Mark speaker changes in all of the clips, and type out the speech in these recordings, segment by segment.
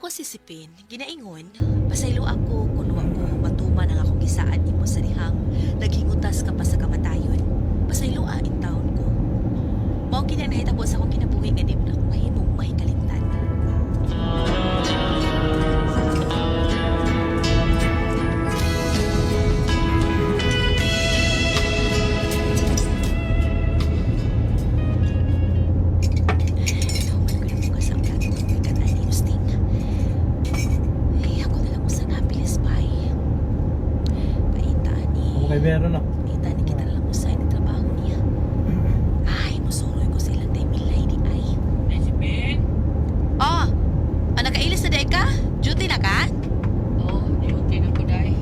Speaker 1: Ako si Sipin, ginaingon, pasaylo ako kung wa ko matuman ang akong gisaad nimo sa dihang naghingutas ka pa sa kamatayon. Pasaylo a in taon ko. Mao kini ang nahitabo sa akong kinabuhi nga di mo na ako mahimong mahikalimtan. Nahuman ko lang bukas ang plato kong bigat ay ni Usting. Ay, ako na lang usa na bilis bay. Paita ni.
Speaker 2: Okay, meron na.
Speaker 1: Paita ni kita na lang usa ni trabaho niya. Ay, musuroy ko sa ilang day milay di ay.
Speaker 3: Si Ben?
Speaker 1: Oh, ah, nakailis na day ka? Duty na ka?
Speaker 3: Oh, duty na ko day.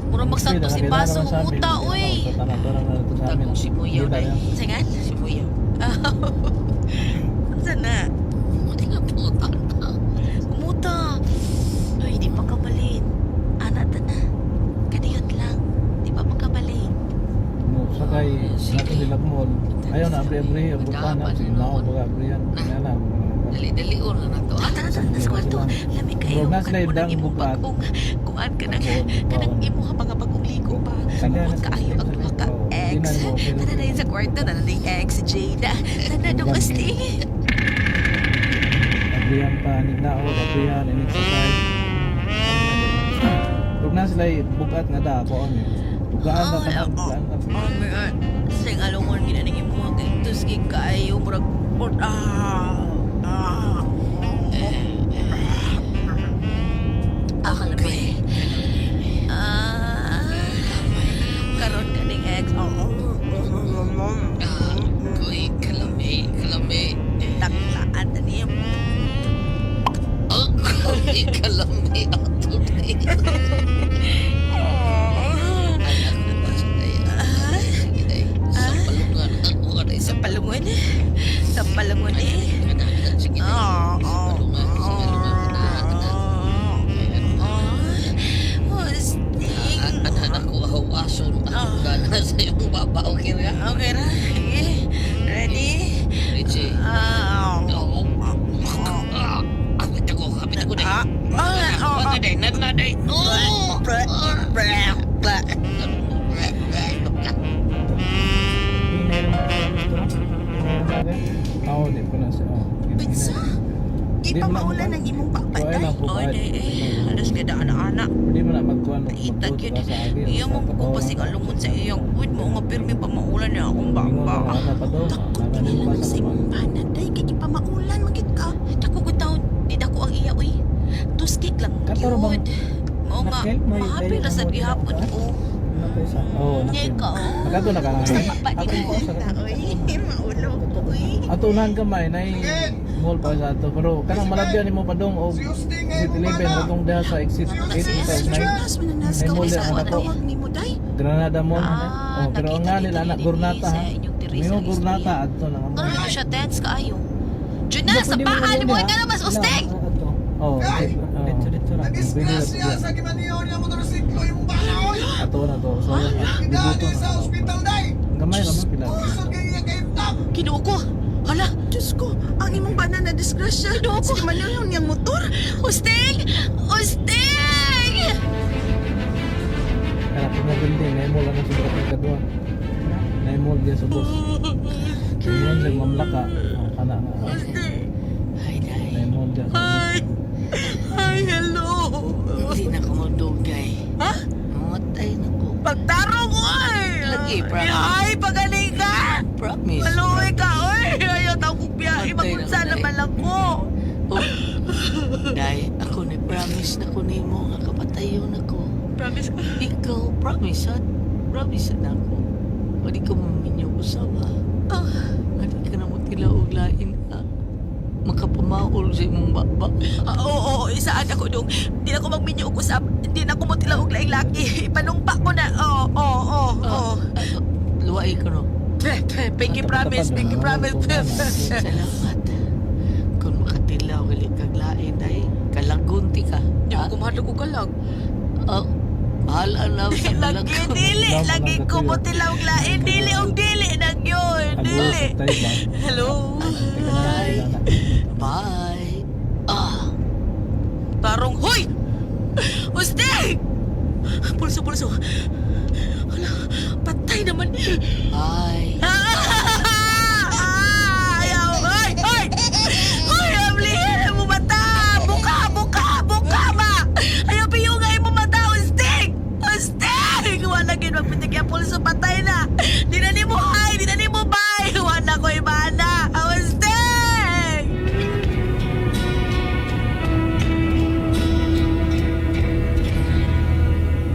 Speaker 1: Mura magsanto si Baso, umuta, uy.
Speaker 3: Tagong si Muyaw day.
Speaker 1: Singan?
Speaker 3: Si Muyaw.
Speaker 1: Saan na?
Speaker 3: Umuti nga puta na.
Speaker 1: Umuta. Uy, di pa kabalin. Ana ta na. Kadiyot lang. Di pa makabalin.
Speaker 2: Mo sakay natin nila mall. Ayaw na abri abri abutan na sige na ako baga abrihan. Kaya na.
Speaker 3: Dali-dali na na to.
Speaker 1: Ah, tara, tara, nasa kwarto. Lami kayo.
Speaker 2: Bro, nasa
Speaker 1: Kan mo nang
Speaker 2: dang
Speaker 1: imong
Speaker 2: bukat.
Speaker 1: bagong kuan ka nang kanang imo ha mga bagong ligo pa. Bukod kaayo ang duha ka ex. Tara na yun sa kwarto, tara na yung ex, Jada. Tara na asting.
Speaker 2: Abrihan pa nig na ako abrihan inig sakay. Rug na sila bukat nga da ako ano. Bukaan na ka bukaan na.
Speaker 1: Oh my God. Sing alungon ginaning imo kay tuski kaayo murag ah. Ah. Ah, kalami. Ah. Karon kaning ex. Oh.
Speaker 3: Ah, kuy, kalami, kalami.
Speaker 1: Taklaan na niya.
Speaker 3: Ah, kuy, kalami. Ato day. Anak ko ba siya day? Sige day. Sa palungan. Ako ka day.
Speaker 1: Sa palungon. Sa palungon eh.
Speaker 3: Sige day.
Speaker 1: Ah,
Speaker 3: Sa palungan. Sa palungan. Kana, kana. Ayan.
Speaker 1: Oh, sting.
Speaker 3: Anak ko, ahaw aso. Ako gana sa iyong baba. Okay na?
Speaker 1: Okay na. Sige. Ready?
Speaker 3: Richie.
Speaker 1: Ah.
Speaker 3: Oo. Ah, kapit ako, kapit ako, day.
Speaker 1: Ah. Ah.
Speaker 3: Ah, day, na, na, day. Oh! Ah.
Speaker 2: Oo, di ko na siya.
Speaker 4: Unsa? Ipamaulan ang imong papaday.
Speaker 1: Oh, day eh. Alas gada ana-ana.
Speaker 2: Hindi mo na magkuan
Speaker 1: Itag yun. Iya mo ko pasig alungon sa iyang good mo nga pirmi pa maulan niya akong baba.
Speaker 4: Dako kinahanglan sa imong bana day kay ipamaulan magid ka.
Speaker 1: Dako ko taon, di dako ang iya uy. Tuskik lang
Speaker 2: Kataro bang
Speaker 1: yun. Mao nga,
Speaker 2: nakil? May
Speaker 1: mahapi ra sa
Speaker 2: dahil
Speaker 1: gihapon
Speaker 2: ka?
Speaker 1: ko.
Speaker 2: Oo,
Speaker 1: Ngay ka oh.
Speaker 2: Nakato na ka na.
Speaker 1: Basta pa di ko.
Speaker 4: Oy, maulo ko oy.
Speaker 2: Ato unahan ka may nay mall pa sa ato pero kanang malabyan nimo padong og exit 11 katong diha sa exit 8
Speaker 4: Si
Speaker 2: sa 9
Speaker 4: Jonas mananas
Speaker 2: Ay,
Speaker 4: ka
Speaker 2: mall
Speaker 4: sa
Speaker 2: na ako.
Speaker 4: tawag nimo day.
Speaker 2: Granada Mall.
Speaker 1: Ah,
Speaker 2: Oh, pero ang
Speaker 1: nakita
Speaker 2: nga
Speaker 1: dito
Speaker 2: nila anak
Speaker 1: ni
Speaker 2: Gurnata
Speaker 1: sa
Speaker 2: ha.
Speaker 1: inyong Teresa
Speaker 2: May
Speaker 1: ang
Speaker 2: Gurnata
Speaker 1: istorya.
Speaker 2: adto na nga.
Speaker 1: Karon na siya tense kaayo. Jonas, sa paa ni mo nga naman usting.
Speaker 2: Oh, dito dito na.
Speaker 5: Nadisgrasya sa gimaniyon nga motorsiklo imong bana oy.
Speaker 2: Ato na to. So,
Speaker 5: Gidani sa ospital day.
Speaker 2: Gamay ra man pila.
Speaker 5: Usod kay iya kahimtang.
Speaker 1: Kinuo ko. Hala,
Speaker 4: Diyos ko, ang imong bana na disgrasya.
Speaker 1: Ginoo ko.
Speaker 4: Sige man yun niyang motor.
Speaker 1: Usting! Usting!
Speaker 2: Kana pag building na mall ana sa kapag kadua. Na mall diya sa boss. Ingon sa mamlaka. Oh, kana nga.
Speaker 3: Ay, day.
Speaker 2: Na mall diya sa boss.
Speaker 1: Hi! Hi, hello!
Speaker 3: Hindi na ko magdugay.
Speaker 1: Ha?
Speaker 3: Mamatay na ko.
Speaker 1: Pagtarong, oy!
Speaker 3: Lagi, promise.
Speaker 1: Ay, pagaling ka!
Speaker 3: Promise.
Speaker 1: Maluwi ka, oy! Ayaw tao kong biyahe,
Speaker 3: Matay na
Speaker 1: magunsa
Speaker 3: ko,
Speaker 1: naman ako.
Speaker 3: Oh. Day, ako ni promise na ko nimo nga kapatayon ako.
Speaker 1: Promise ko.
Speaker 3: Ikaw, promise sad. Promise sad ako. Pwede ka maminyo ko sa ba?
Speaker 1: Ah.
Speaker 3: Hindi ka na mo tila og lain ka. Makapamaol sa imong baba.
Speaker 1: Ah, oo, oo, isaan ako dong. Di na ko magminyo og usap. Di na ko mo tila og laing laki. Ipanumpa ko na. Oo, oo, oo, oo.
Speaker 3: Luwai ko no.
Speaker 1: Pinky promise, pinky promise.
Speaker 3: Salamat. Kung makatilaw gali kag lain day, kalagun ti ka.
Speaker 1: Di ko mahadlok og kalag.
Speaker 3: Oh, bahala na sa
Speaker 1: Lagi
Speaker 3: kalagun.
Speaker 1: dili, lagi ko mo tila og lain. Dili og dili nag yun. Dili.
Speaker 2: Tayo ba?
Speaker 1: Hello.
Speaker 3: Bye.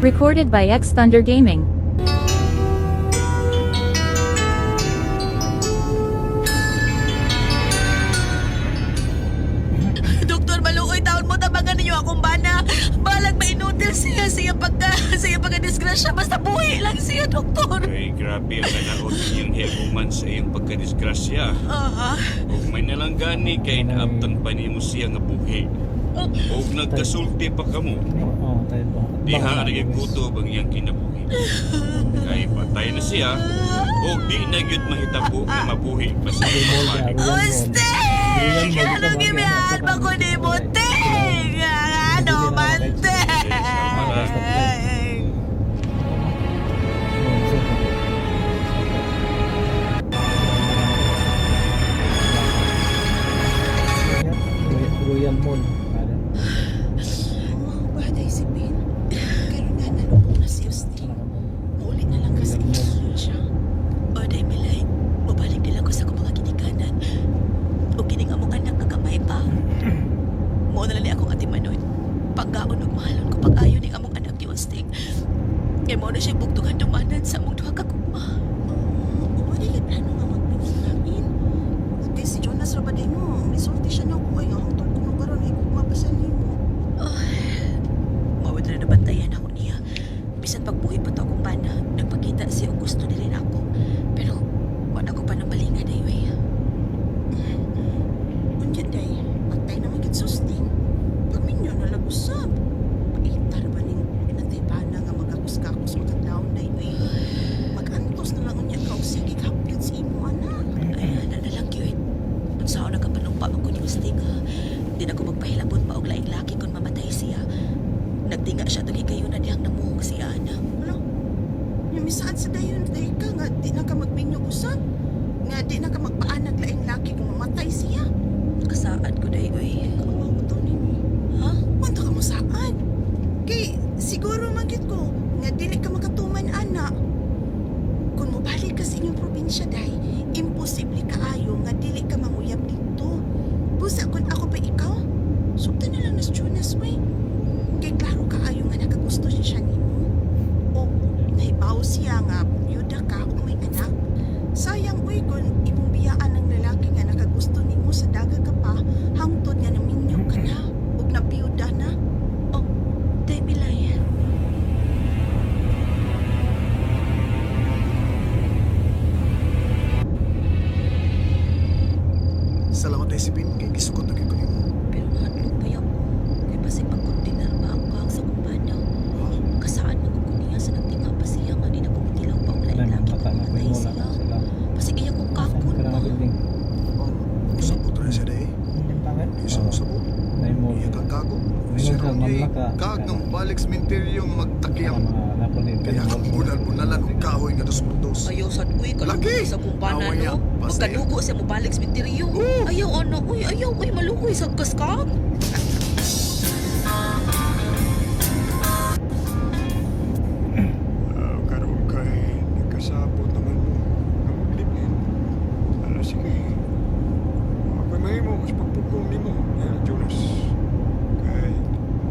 Speaker 6: Recorded by X Thunder Gaming.
Speaker 1: Doktor, maluoy taon mo tabangan ninyo akong bana. Balag mainutil siya siya pagka siya pagka disgrasya basta buhi lang siya, doktor.
Speaker 7: Ay, grabe ang nanaot niyang hiaguman sa iyang pagkadisgrasya.
Speaker 1: Ah,
Speaker 7: Ug may nalang gani kay naabtan pa nimo siya nga buhi. Ug nagkasulti pa kamo,
Speaker 2: Oo, tayo ba?
Speaker 7: diha ra gyud kutob ang iyang kinabuhi. Kay patay na siya, ug di na gyud mahitabo nga mabuhi pa siya pabalik.
Speaker 1: Usting! Ano gimihan ba ko ni Buting? Ano man, te?
Speaker 2: Royal Mall. Ano?
Speaker 4: Mao ba day si Pin? Karon nga nalubong na si Austin. Muuli na lang kasi siya.
Speaker 1: O, day, Milay. Mabalik nila ko sa akong mga ginikanan. O kining among anak kagamay pa. Mao na lang ni akong atimanon. Pagkaon og mahalon ko pag-ayo ning among anak ni Usting. Kay mao na siya bugtungan dumanan sa among duha ka gugma.
Speaker 4: Oo, oh, di kay plano nga magpiniglain. Kay si Jonas ra ba day no? Misulti siya na ko ay ang hangtod ko no karon ay gugma pa siya nimo.
Speaker 1: Mao na nabantayan ako niya. Bisan pagbuhi pa to akong bana, nagpakita siya og gusto nila ako. Pero wala ko pa ng balinga dayo eh.
Speaker 4: Unya day, patay na magid susting. Pagminyo na lang usab. Paitar ba ning natay bana nga magakus-kakus makadlaw day uy. Magantos na lang unya ka og sige kaplit sa imo anak.
Speaker 1: Ay, ana na lang yun. Unsaon nagkapanumpa man ko ni Usting ha. Di na ko magpahilabot pa og laing laki kung mamatay siya. Nagtinga siya tong higayon na dihang namuhog siya ana.
Speaker 4: Ano? Yung misaad sa dayon day ka nga di na ka magminyo usab. Nga di na ka magpaanag laing laki kung mamatay siya.
Speaker 1: Kasaad ko day oy.
Speaker 4: Kaawa ko to nimo.
Speaker 1: Ha?
Speaker 4: Punta ka mo saan? Kay siguro magit ko nga dili ka makatuman ana. Kung mobalik ka sa inyong probinsya day, imposible kaayo nga dili ka manguyab dito. Busa kung ako pa ikaw, sugtan na lang nas Jonas way. Kay klaro kaayo nga nakagusto siya nimo. O nahibaw siya nga byuda ka o may anak. Sayang uy kung imong biyaan ng lalaki nga nakagusto nimo sa daga ka pa hangtod nga naminyo ka na ug nabiyuda na.
Speaker 1: Day Milay.
Speaker 5: Salamat ay si Pin, kay gisukot na gyud ko nimo.
Speaker 1: Pero nahadlok pa ako. Kay basig pagkontinar ba ang kahang sa kumpana.
Speaker 5: Ha?
Speaker 1: Kasaan man ko niya sa nagtinga pa siya nga di na kumutilaw pa og laing
Speaker 2: Wala,
Speaker 1: laki
Speaker 2: mata
Speaker 1: kung
Speaker 2: na ko
Speaker 1: mamatay
Speaker 2: yung
Speaker 1: siya.
Speaker 2: wala sila.
Speaker 1: Basig iya kong kakon
Speaker 2: Saan ka
Speaker 1: pa.
Speaker 2: na building?
Speaker 5: Oh, usabot ra siya day. Isa
Speaker 2: Oo.
Speaker 5: mo sabot.
Speaker 2: May mall.
Speaker 5: Iya kang kago.
Speaker 2: May
Speaker 5: Siya
Speaker 2: mall
Speaker 5: raw
Speaker 2: sa
Speaker 5: niya
Speaker 2: Mamlaka.
Speaker 5: kag nga mobalik sa menteryo nga magtakiyang.
Speaker 2: Mga Napoli.
Speaker 5: Kaya kang bunal-bunalan og kahoy nga dos por dos.
Speaker 1: Ayaw sad uy, kalugo
Speaker 5: Lagi!
Speaker 1: sa kumpana
Speaker 5: Nawaya,
Speaker 1: no.
Speaker 5: basta
Speaker 1: Magkadugo siya mobalik sa misteryo.
Speaker 5: Oo.
Speaker 1: Ayaw ano, uy, ayaw, uy, maluoy sa kaskag.
Speaker 8: Ah, karon kay nagkasabot naman mo nga maglibin. Ala sige. Ako'y mahimo sa pagpugong nimo, ya Jonas. Kay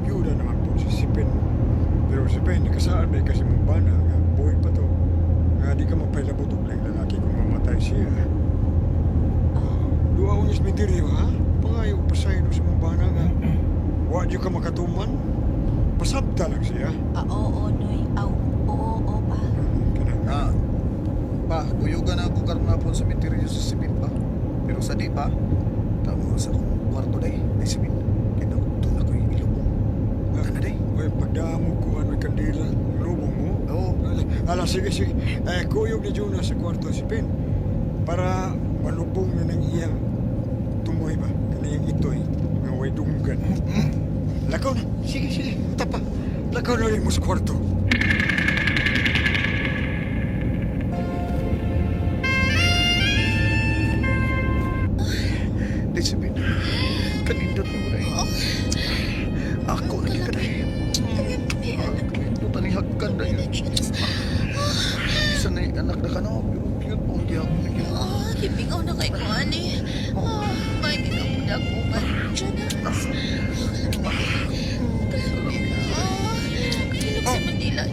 Speaker 8: byuda naman po si Sipin. Pero si Pen, nakasaad na kasi mong bana nga buhay pa to. Nga di ka mapahilabot og laing lalaki kung mamatay siya. Ah, duha ko niya sa misteryo, ha? Pangayo pasaylo sa mong bana nga. Wa di ka makatuman. Pasabta lang siya.
Speaker 1: Ah, oo, noy. Aw, oo, oo pa.
Speaker 8: Kana.
Speaker 5: Ah, pa, kuyugan na ako karon hapon sa menteryo sa Sipin pa. Pero sa di pa, tamo sa akong kwarto day, day Sipin. Kay doon ako ilubong. Kana day.
Speaker 8: Oy, pagdamo ko may kandila, ang lubong mo.
Speaker 5: Oo.
Speaker 8: Ala, ala, sige, sige. Eh, kuyog ni Jonas sa kwarto si Pin. Para malubong na ng iyang tumoy ba? Kaniyang itoy, nga way dunggan. Lakaw na. Sige, sige. Tapa. Lakaw na rin mo sa kwarto.
Speaker 5: Day Sipin. Kanindot mo day. Ako lagi ka day. Kanindot ani hagkan day. Isa na yung anak na ka na, pero cute mo ang gihapon na gyud.
Speaker 1: Ah, kipingaw na kay ko, ani. Ah, may gikapuda ko ba? Jonas. Ah, kalapit. Ah, kahilog sa Manila.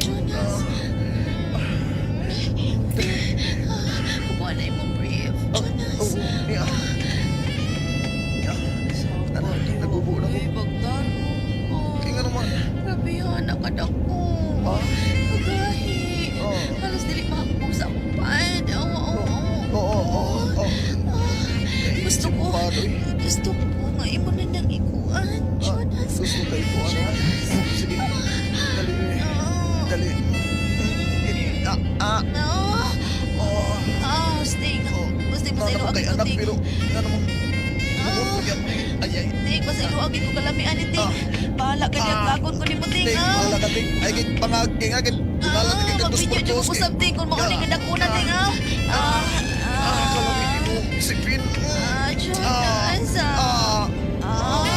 Speaker 1: Gusto ko nga imo na nang ikuan, Jonas.
Speaker 5: Gusto kayo ko, ano? Sige. Dali. Dali. Ah, ah.
Speaker 1: No.
Speaker 5: Oh.
Speaker 1: Ah, Sting. Basta
Speaker 5: Nga
Speaker 1: pasaylo
Speaker 5: naman
Speaker 1: agad
Speaker 5: kay
Speaker 1: ko,
Speaker 5: anak,
Speaker 1: Ting.
Speaker 5: pero nga naman. Buot pa Ay, ay.
Speaker 1: Ting, pasaylo agad ko kalamian ni Ting. Bahala ka niya, gagon ko ni mo, Ting.
Speaker 5: Ting,
Speaker 1: Ah.
Speaker 5: bahala ka, Ting. Ay, kay pangagking, agad. Bahala ka,
Speaker 1: Ah,
Speaker 5: kay dos
Speaker 1: magpinyo
Speaker 5: por
Speaker 1: dyan
Speaker 5: dos,
Speaker 1: ko
Speaker 5: kay-
Speaker 1: usab, Ting. Kung mauni
Speaker 5: Ah.
Speaker 1: ka dakuna, Ting, ah. Ah,
Speaker 5: Ah, kalami mo. Isipin.
Speaker 1: ah, Jonas, ah.
Speaker 5: Ah.
Speaker 1: Ah.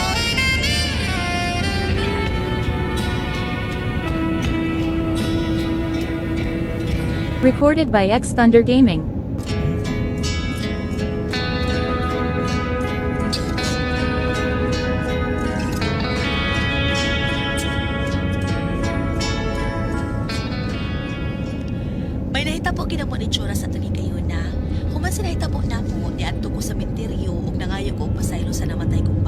Speaker 6: Recorded by X Thunder Gaming.
Speaker 1: May nahitabo kinamo ni Chora sa tuning kayo na. Human sa nahitabo namo, niadto ko sa menteryo ug nangayo ko og pasaylo sa namatay kong